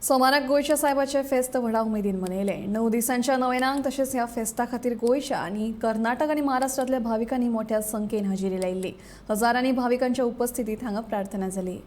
सोमाराक गोंयच्या सायबाचें फेस्त व्हडा उमेदीन मनयलें. 9 दिसांच्या नवेनांक तशेंच ह्या फेस्ता खातीर गोंयच्या आनी कर्नाटक आनी महाराष्ट्रांतल्या भाविकांनी मोठ्या संख्येन हजेरी लायिल्ली. हजारांनी भाविकांच्या उपस्थितीत हांगा प्रार्थना जाली.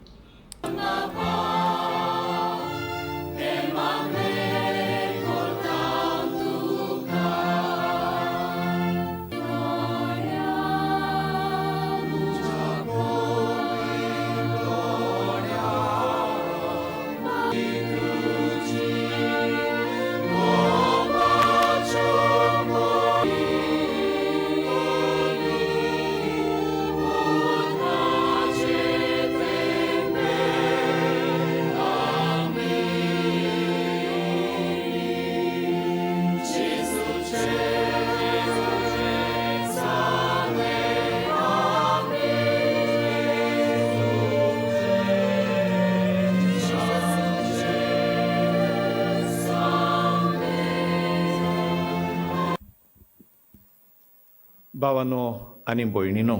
भावानो आनी भयणीनो,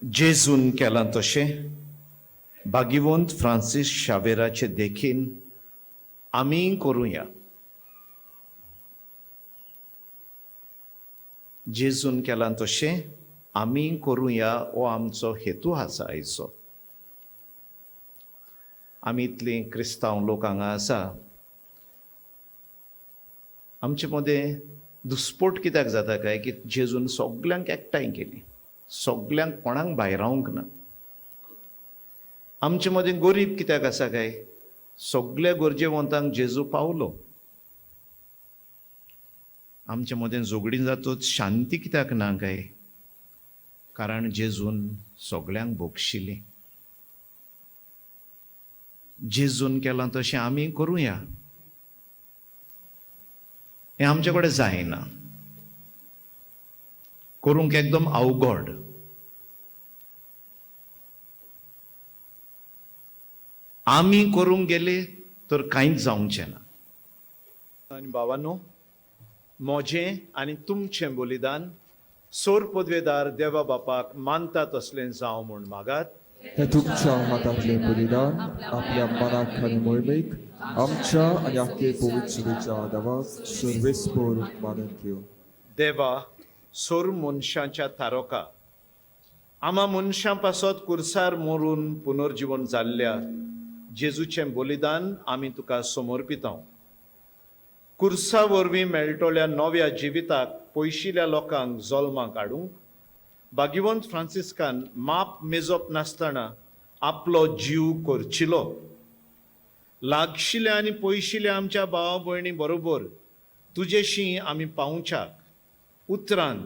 जेजून केलां तशें भागिवंत फ्रांसीस शावेराचे देखीन आमीय करुया. जेजून केलां तशें आमीय करुया हो आमचो हेतू आसा आयचो. आमी इतलीं क्रिस्तांव लोक हांगा आसा, आमचे मदें दुस्पोट कित्याक जाता काय की जेजून सगल्यांक एकठांय केली, सगल्यांक, कोणाक भायरावंक ना. आमचे मदें गरीब कित्याक आसा काय? सगल्या गरजेवंतांक जेजू पावलो. आमचे मदें झगडीं जातूच शांती कित्याक ना काय? कारण जेजून सगल्यांक भोगशिली. जेजून केलां तशें आमी करुया हें आमचे कडेन जायना, करूंक एकदम अवघड. आमी करूंक गेले तर कांयच जावचें ना. आनी भावानो, म्हजें आनी तुमचें बलिदान सोर पदवेदार देवा बापाक मानता तसलें जावं म्हूण मागात. हे तुमच्या हातांतलें बलिदान आपल्या मनाक आनी मोहिमेक, आमच्या आनी आख्खे पवित्र देवाक सर्वेस्पोर मानून घेवं. देवा, सोर मनशाच्या तारोका, आमा मनशां पासत कुर्सार मरून पुनर्जिवन जाल्ल्या जेजूचें बलिदान आमी तुका समर्पितांव. कुर्सा वरवीं मेळटल्या नव्या जिविताक पयशिल्ल्या लोकांक जल्माक हाडूंक भागिवंत फ्रांसिस्कान माप मेजप नासतना आपलो जीव करचिलो. लागशिल्या आनी पयशिल्या आमच्या भावा भयणी बरोबर तुजेशी आमी पावच्याक उतरान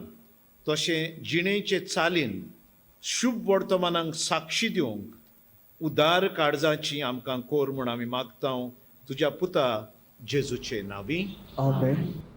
तशें जिणेचे चालीन शुभ वर्तमानांक साक्षी दिवंक उदार काळजाची आमकां कोर म्हूण आमी मागता, तुज्या पुता जेजूचे नांवी. आमेन.